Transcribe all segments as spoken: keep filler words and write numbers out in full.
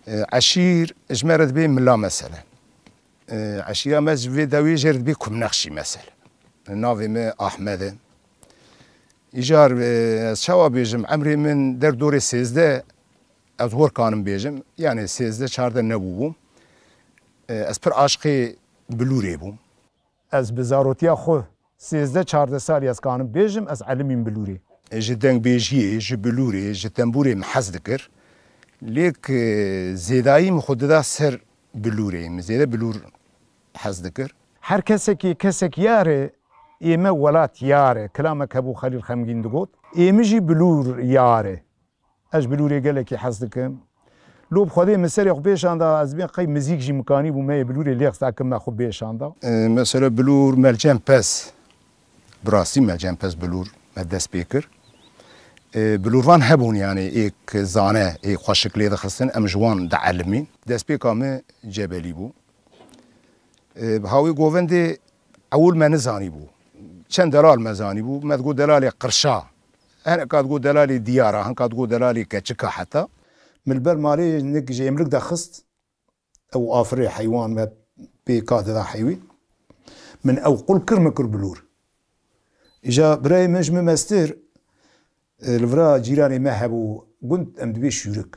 E, eşîr ji me re dibê mila mesele. E, eşîra me ji vê dewê jê re dibê kumnexşî mesele. Navê me Ahmed e. Îcar, e, ez çawa bêjim, emrê min der dorê sêzdeh, ez hor kanim bêjim, yani sêzdeh çardeh nebûbû. E, ez pir aşqê bilûrê bûm. Ez bi zarotiya xwe sêzdeh çardeh salî ez kanim bêjim, ez elimîm bilûrê. E, ji dengbêjiyê, ji bilûrê, ji tembûrê min hez dikir. Lêk, e, zêdayî min xwe dida ser bilûrê. Min zêde bilûr hez dikir. Her kesekî kesek yar e, ê me welat yar e. Kilamek hebû Xelîl Xemgîn digot, ê min jî bilûr yar e. Ez ji bilûrê gelekî hez dikim. Lo bi Xwedê min serê xwe bêşanda, ez bê qey mizîk jî mikanî bû, me yê bilûrê lêxista ki me xwe bêşanda. E, mesela bilûr Melcem Pez, bi rastî Melcem Pez bilûr me dest pê kir. E, bilûrvan hebûn, yani êk zane, êk xweşik lê dixistin, em ji wan dielimîn. Destpêka me Cebelî bû. E, bi hawî govendê ewil me nizanîbû. Çend delal me zanîbû. Me digot delalê qirşa. Hineka digot delalê diyara, hineka digot delalê keçika heta. Min li ber malê nik ji êmlik de xist. Ew afirê heywan me pê ka dida heywan. Min ew qul kir, min kir bilûr. Îja birayê min ji min mestir, e, li vira cîranê me hebû gund, em dibê şûrik.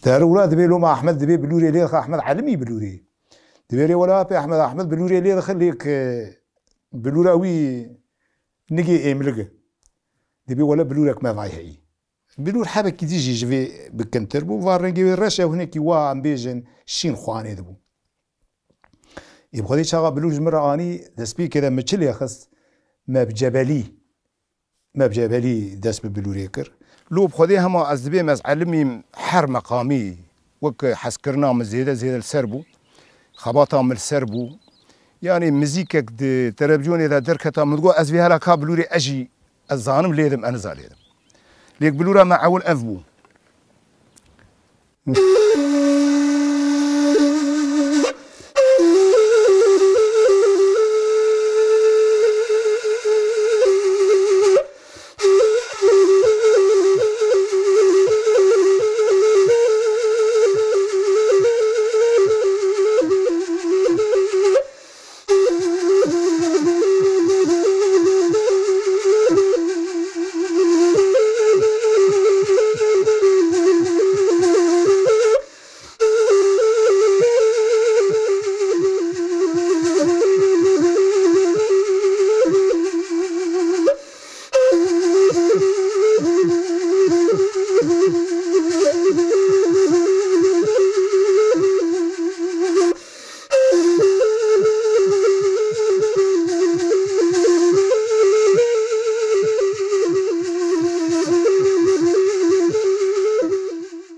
Dere wira dibê loma Ahmed dibê bilûrê lê dixe, Ahmed elimî bilûrê. Dibê rê wela apê Ahmed, Ahmed bilûrê lê dixe, lêk, e, bilûra wî nigê êmlig e. Dibê wele bilûrek me vay heyî. Bilûr hebekî dî jî ji vê bikintir bû. Va rengê wê reş e, hinekî wa em bêjin şîn xwanê dibû. Ê bi Xwedê çaxa bilûr ji min re anî, destpêkê de min çi lê xist? Me bi cebelî, me bi cebelî dest bi bilûrê kir. Lo bi Xwedê hema ez dibêm ez elimîm her meqamî, wek hezkirina min zêde zêde li ser bû. Xebata min li ser bû. Yanî mizîkek di televîzyonê de derketa, min digot ez vê hela ka bilûrê ez jî ez zanim lêdim, ez niza lêdim. Lêk bilûra me ewil ev bû.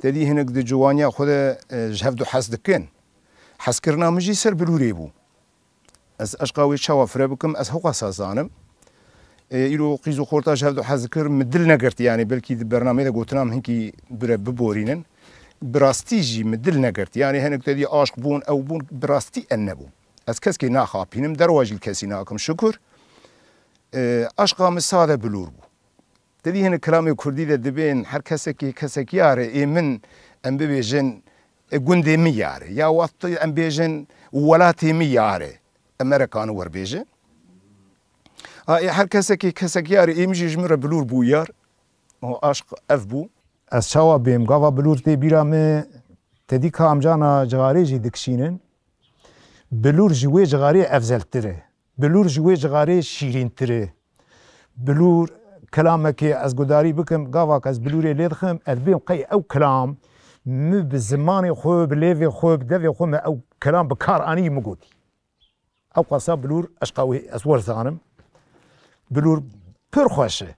Te dî hinek di ciwaniya xwe de, e, ji hev du hez dikin. Hezkirina min jî ser bilûrê bû. Ez eşqa wê çawa fire bikim, ez hewqasa zanim. E, îro qîz û xorta ji hev du hez dikir, min dil negirtî, yanî belkî di bernameyê de gotina min hinkî bire biborînin. Bi rastî jî min dil negirtî. Yanî hinek te dî aşq bûn, ew bûn, bi rastî en nebû. Ez keskê naxapînim, derwa jî li kesî nakim, şukur. E, aşqa min sade bilûr bû. Te dî hinek kilamê kurdî de dibên her kesekî kesek yar e, ê min em bibêjin, e, gundê min yar e. Ya wextê em bêjin welatê min yar e. Em merekanin werbêjin. Ha, ê her kesekî kesek yar e, ê min jî ji min re bilûr bû yar. O aşq ev bû. Ez çawa bêm? Gava bilûr tê bîra min, te dî ka em cana cixarê jî dikişînin. Bilûr ji wê cixarê evzeltir e. Bilûr ji wê cixarê şîrîntir e. Bilûr kilamekê ez gudarî bikim, gavak ez bilûrê lê dixim, ez bêm qey ew kilam min bi zimanê xwe, bi lêvê xwe, bi devê xwe min ew kilam bi kar anî min gotî. Ew qasa bilûr eşqa wê ez werzanim. Bilûr pir xweş e.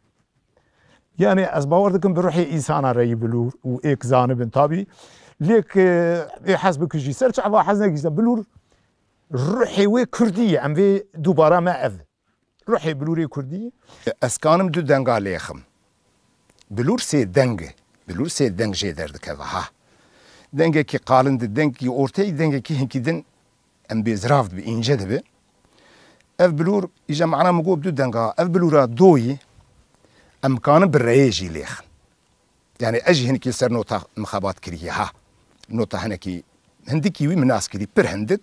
Yani ez bawer dikim bi ruhê însana re yî bilûr û êk zanibin tabî. Lêk, e, ê hez bikijî ser çava hez nekî ser bilûr ruhê wê kurdî ye. Em vê dubara me ev. Ruhê bilûrê kurdî. Ez kanim du denga lêxim. Bilûr sê deng e. Bilûr sê deng jê derdikeve ha. Dengekî qalin di, dengekî orteyî, dengekî hinkî din em bê zirav dibi, înce dibi. Ev bilûr, îja mana min got du denga, ev bilûra doyî em kanin bi reyê jî lêxin. Yani ez jî hinkî ser nota min xebat kiriye ha. nota hinekî hindikî wî min nas kirî, pir hindik.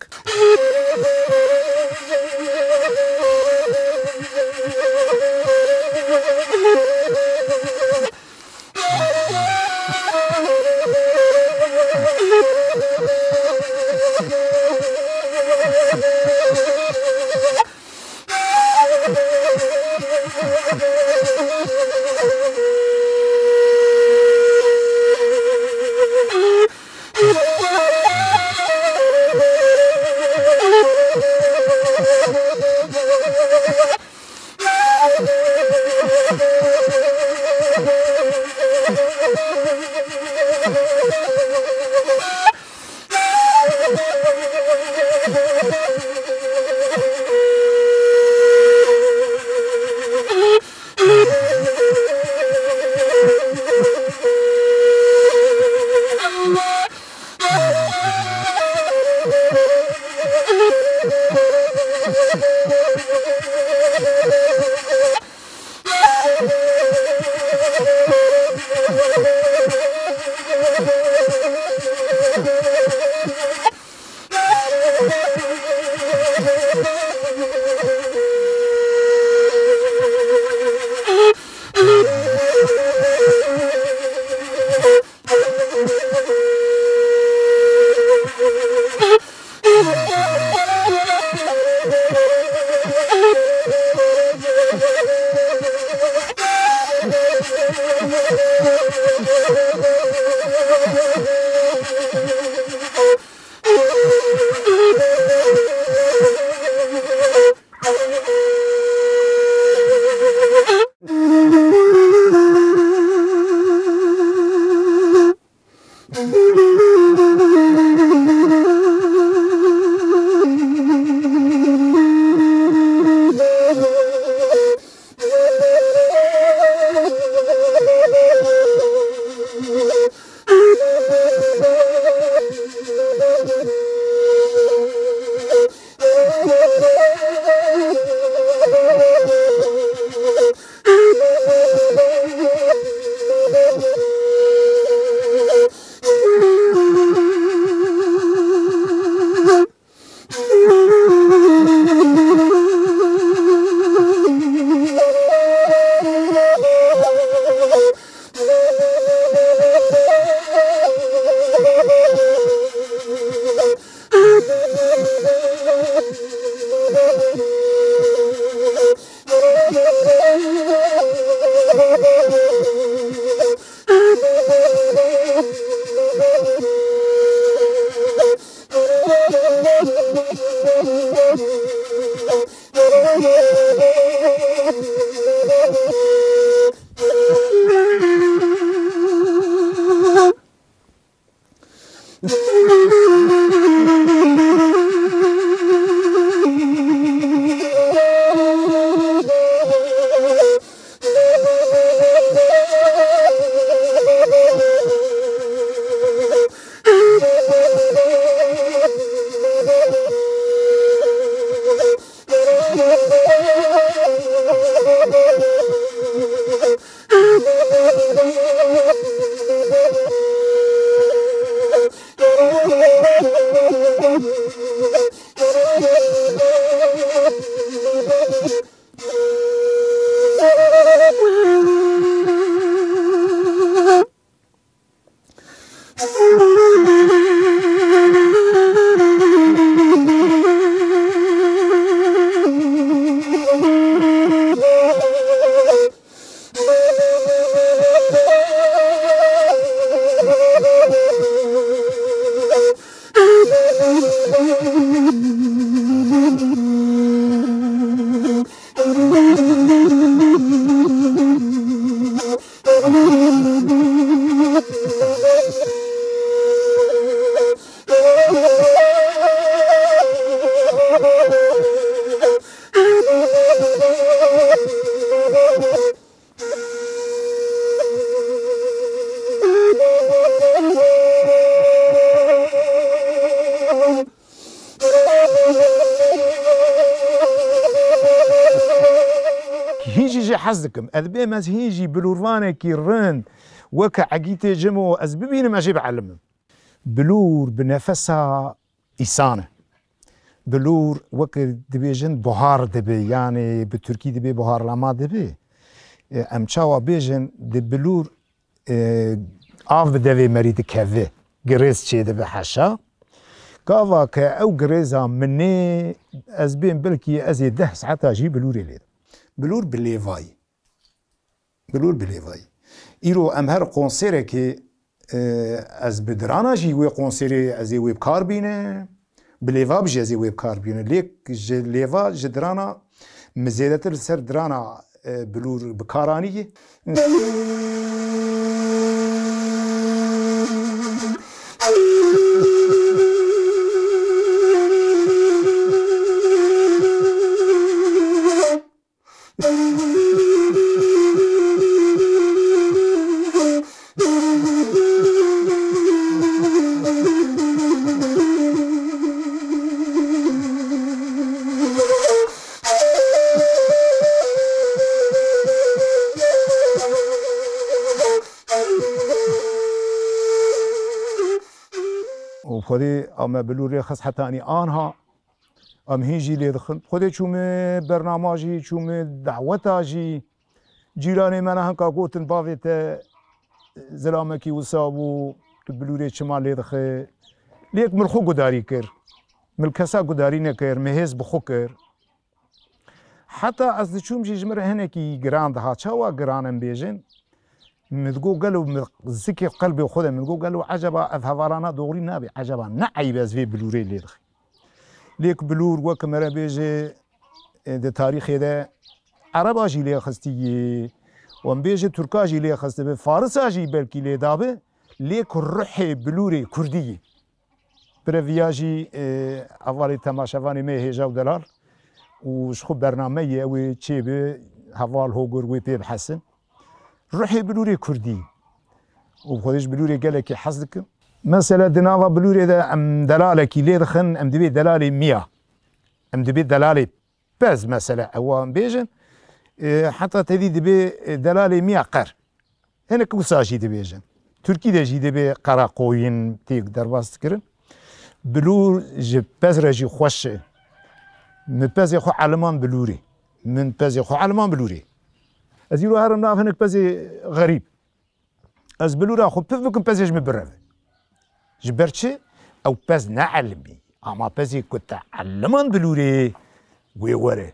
Hîn jî jê hez dikim. Ez bêm, ez hîn jî bilûrvanekî rind weke Egîtê Cimo ez bibînim, ez jê bielimim. Bilûr bi nefesa îsan e. Bilûr weke dibêjin buhar dibe, yanî bi tirkî dibê buharlama dibe. E, em çawa bêjin, di bilûr, e, av bi devê merî dikeve, girêz çêdibe heşa. Gava ke ew girêza min ê, ez bên belkî ez ê deh saeta jî bilûrê lê dim. Bilûr bi lêvayî. Bilûr bi lêvayî. Îro em her konserekê, e, ez bi dirana jî wê konserê ez ê wê bi kar bîne. Bi lêva bi jî ez ê wê bi kar bîne. Lê ji lêva ji dirana min zêdetir li ser dirana, e, bilûr bi kar anî. Û xwedî a me bilûrê xist hetanî anha. Em hîn jî lê dixin. Xwedê çûme bernama jî, çûme daweta jî. Cîranê me ne hinka gotin, bavê te zilamekî wisa bû, tu bilûrê çima lê dixe? Lêk min xwe gudarî kir. Min kesa gudarî nekir, min hêz bi xwe kir. Heta ez diçûm jî ji min re hinekî giran dihat. Çawa giran em bêjin? Min digot gelo, min zikê qelbê xwe de, min digot gelo eceba ev hevalana doğrî nabe, eceba ne eyb ez vê bilûrê lê dixim. Lêk bilûr wek mere bêje, e, di tarîxê de Ereba jî lê xistiyê, em bêje Tirka jî lê xistibe, Farisa jî belkî lê dabe, lêk ruhê bilûrê kurdî yê. Bi rê viya jî, e, hevalê temaşevanê me hêja û delal û ji xwe bernameyê ew ê çêbe, heval Hogir wê pê bihesin. Ruhê bilûrê kurdî û xwedê ji bilûrê gelekî hez dikim. Mesele di nava bilûrê de em delalekî lê dixin, em dibê delalê miya. Em dibê delalê pez, mesele ew em bêjin. E, heta tevî dibê, e, delalê miya qer. Hinek wisa jî dibêjin. Tirkî de jî dibê qera qoyîn tê derbas dikirin. Bilûr ji pez re jî xweş e. Min pezê xwe eliman bilûrê. Min pezê xwe eliman bilûrê. Ez îro herim nav hinek pezê xerîb. Ez bilûra xwe pif bikim, pezê ji min bireve. Ji ber çi? Ew pez ne elimî. Ama pezê ku te eliman bilûrê, wê were.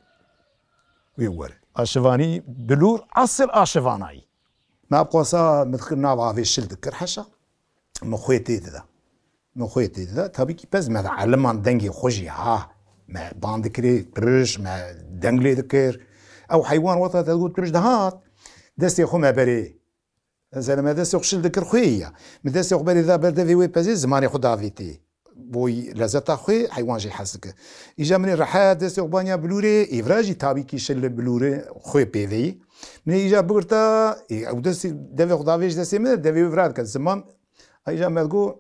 Wê were. Aşivanî bilûr, asil aşivanayî. Me bi qasa min dikir nav avê şil dikir heşa. Min xwê tê dida. Min xwê tê dida. Tabî kî pez me de eliman dengê xwe jî ha. Me ban dikirê tiriş, me deng lê dikir. Ew heywan wexta te digot tiriş dihat. Destê xwe me berê. Mesela me destê xwe şil dikir xwê ya. Min destê xwe berê da ber devê wê pezê, zimanê xwe davêtê. Boy lezeta xwê heywan jî hez dike. Îja min ê rehet destê xwe banya bilûrê, êvra jî tabî kî şil li bilûrê xwê pêveyî. Min ê îja bigirta, ê, ew destê, devê xwe davêj destê min, devê wê vira dike. Ziman, îja me digot,